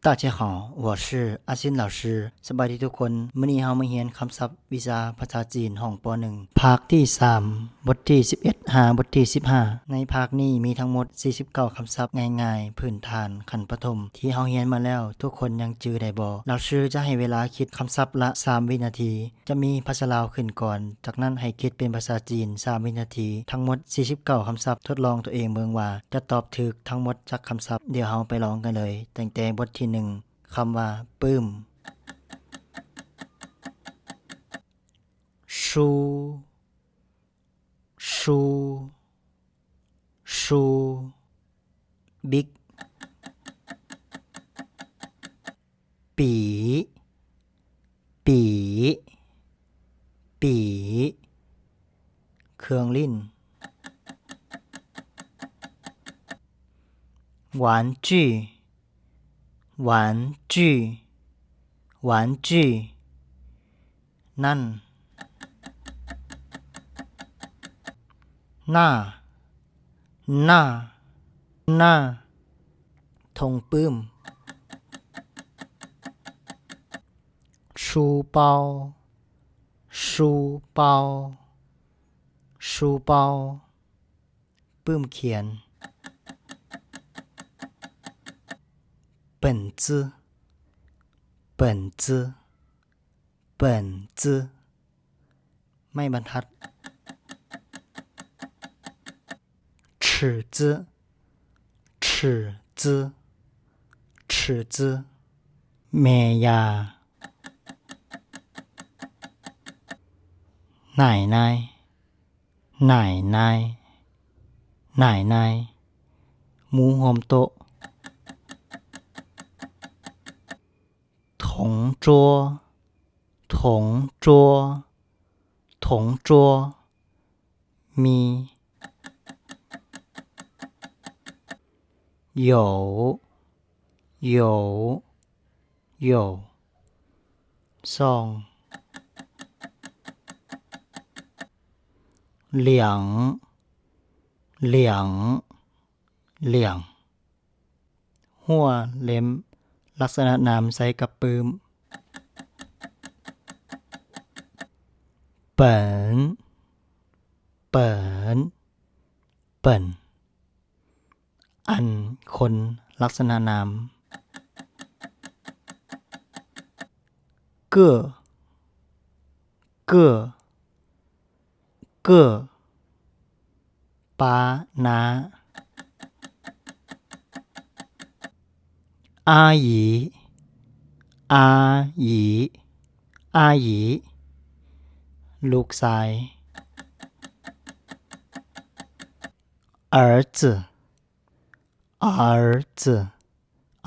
大家好，我是阿新老师。 ສະບາຍດີທຸກຄົນ, ມື້ນີ້ເຮົາມາຮຽນຄຳສັບວິຊາພາສາຈີນຫ້ອງ ປໍໜຶ່ງ ພາກທີສາມ ບົດທີສິບເອັດຫາບົດທີສິບຫ້າ. ໃນພາກນີ້ມີທັງໝົດສີ່ສິບເກົ້າຄຳສັບງ່າຍໆ ພື້ນຖານຂັ້ນປະຖົມ ທີ່ເຮົາຮຽນມາແລ້ວ, ທຸກຄົນຍັງຈື່ໄດ້ບໍ່? ລາວຊື່ຈະໃຫ້ເວລາຄິດຄຳສັບລະສາມວິນາທີ. ຈະມີພາສາລາວຂຶ້ນກ່ອນ, ຈາກນັ້ນໃຫ້ຄິດເປັນພາສາຈີນສາມວິນາທີ, ທັງໝົດສີ່ສິບເກົ້າຄຳສັບ. ທົດລອງຕົວເອງເບິ່ງວ່າຈະຕອບຖືກທັງໝົດຈັກຄຳສັບ. ດຽວເຮົາໄປລອງກັນເລີຍ, ຕັ້ງແຕ່ບົດທີໜຶ່ງ ຄຳວ່າ ປຶ້ມ. ຊູ ຊູ ຊູ ບິກ. ປີ ປີ ປີ ເຄື່ອງຫຼິ້ນ. ຫວານຈີ ຫວານຈີ ຫວານຈີ ນັ້ນ. ໜ້າ ໜ້າ ໜ້າ ຖົງປຶ້ມ. ຊູເປົາ ຊູເປົາ ຊູເປົາ ປຶ້ມຂຽນ. ເປີນຈື ເປີນຈື ເປີນຈື ໄມ້ບັນທັດ. 尺子 尺子 尺子 ແມ່ຢາ. 奶奶 奶奶 奶奶 ໝູ່ຮ່ວມໂຕະ. 同桌 同桌 同桌 ມີ. 有 有 有 ສ່ອງ. 两 两 两 ຫົວເຫຼັ້ມ ລັກສະນະນາມໃຊ້ກັບປຶ້ມ. 本 本 本 ອັນຄົນ ລັກສະນະນາມ. 个 个 个 ປ້າ ນ້າ. 阿姨 阿姨 阿姨 ລູກຊາຍ. 儿子 儿子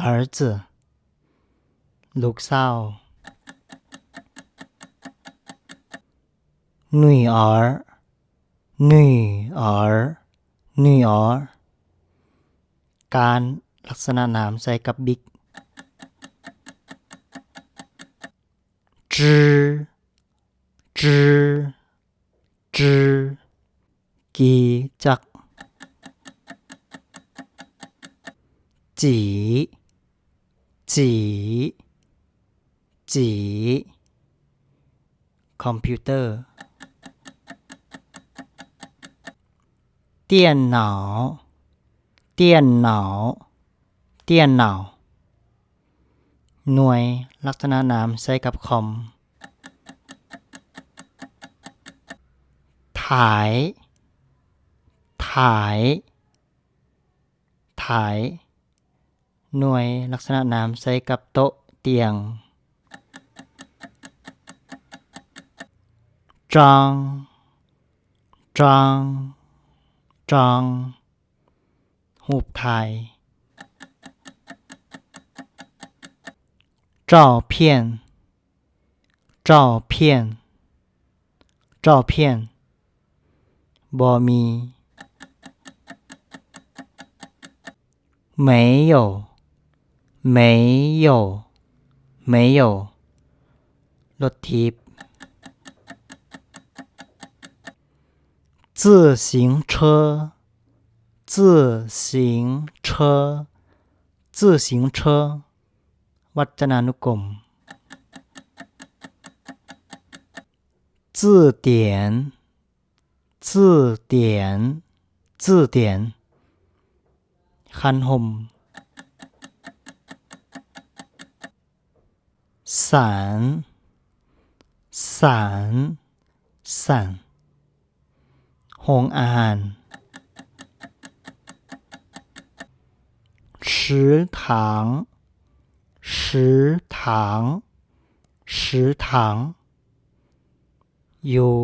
儿子 ລູກສາວ. 女儿 女儿 女儿 ການ ລັກສະນະນາມໃຊ້ກັບບິກ. 支 支 支 ກີຈັກ. ຈີ ຈີ ຈີ ຄອມພິວເຕີ. 电脑 电脑 电脑 ໜ່ວຍ ລັກສະນະນາມໃຊ້ກັບຄອມ. 台 台 台 ໜ່ວຍ ລັກສະນະນາມໃຊ້ກັບໂຕະ ຕຽງ. 张 张 张 ຮູບຖ່າຍ. 照片 照片 照片 ບໍ່ມີ. 没有 没有 没有 ລົດຖີບ. 自行车 自行车 自行车ວັດຈະນານຸກົມ. 字典 字典 字典 ຄັນຮົ່ມ. 伞 伞 伞 ໂຮງອາຫານ. 池塘 池塘 池塘 ຢູ່.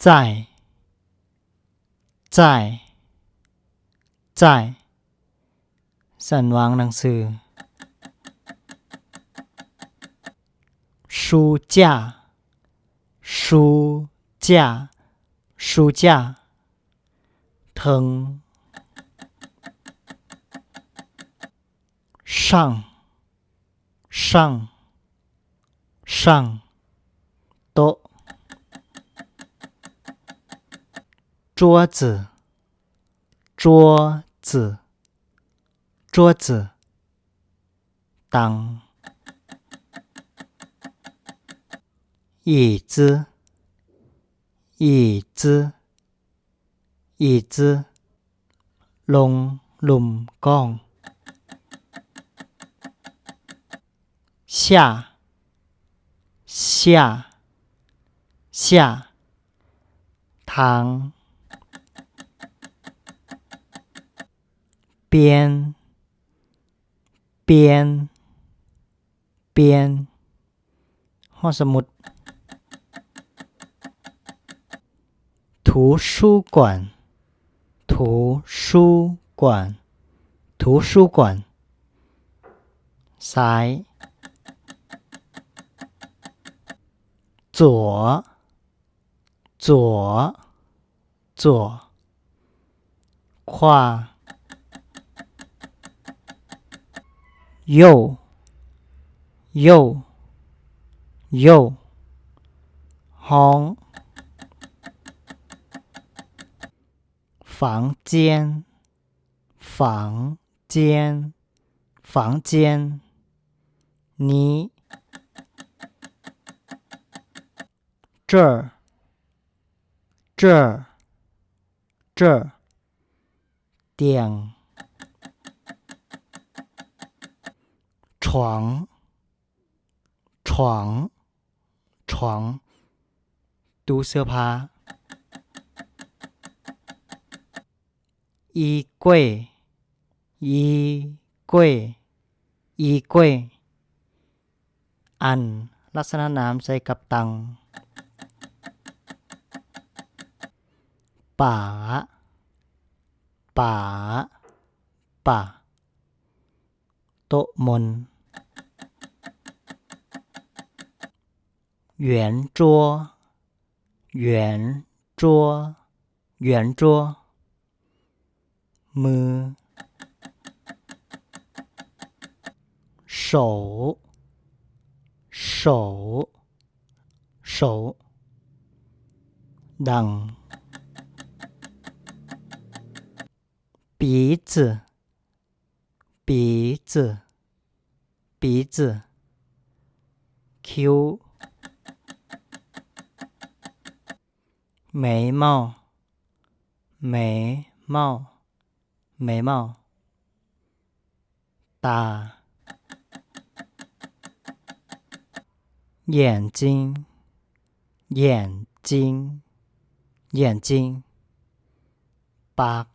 在 在 在 ຊັ້ນວາງໜັງສື. 暑假 暑假 暑假 ເທິງ. 上 上 上 ໂຕະ. 桌子 桌子 桌子 ຕັ່ງ. 椅子 椅子 椅子 ລົງລຸ່ມກ້ອງ. 下 下 下 ທາງ. 边 边 边 ຫ້ອງສະໝຸດ. 图书馆 图书馆 图书馆 ຊ້າຍ. 左 左 左 ຂວາ. 右 右 右 ຫ້ອງ. 房间 房间 房间 ນີ້. 这儿 这儿 这儿 ຕຽງ. 床 床 床 ຕູ້ເສື້ອຜ້າ. 衣柜 衣柜 衣柜 ອັ່ນ ລັກສະນະນາມໃຊ້ກັບຕັ່ງ. 把 把 把 ໂຕະມົນ. 圆桌 圆桌 圆桌 ມື. 手 手 手 ດັງ. 鼻子 鼻子 鼻子 ຄິ້ວ. 眉毛 眉毛 眉毛 ຕາ. 眼睛 眼睛 眼睛 ປາກ.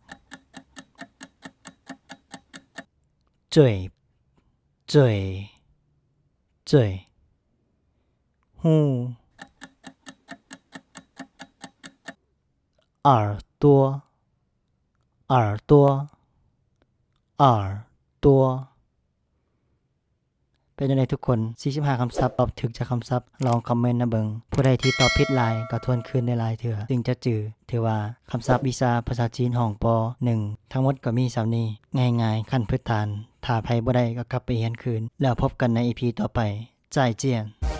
嘴 嘴 嘴 ຫູ. 耳朵 耳朵 耳朵 ເປັນຈັ່ງໃດທຸກຄົນ? ສີ່ສິບຫ້າຄຳສັບ ຕອບຖືກຈັກຄຳສັບ? ລອງຄອມເມັນມາເບິ່ງ. ຜູ້ໃດທີ່ຕອບຜິດຫຼາຍກໍທວນຄືນໄດ້ຫຼາຍເທື່ອ ຈຶ່ງຈະຈື່. ຖືວ່າຄຳສັບວິຊາພາສາຈີນຫ້ອງ ປ ໜຶ່ງ ທັງໝົດກໍມີສ່ຳນີ້ ງ່າຍໆ ຂັ້ນພື້ນຖານ. ຖ້າໃຜບໍ່ໄດ້ກໍກັບໄປຮຽນຄືນ ແລ້ວພົບກັນໃນອີພີຕໍ່ໄປ. 再见.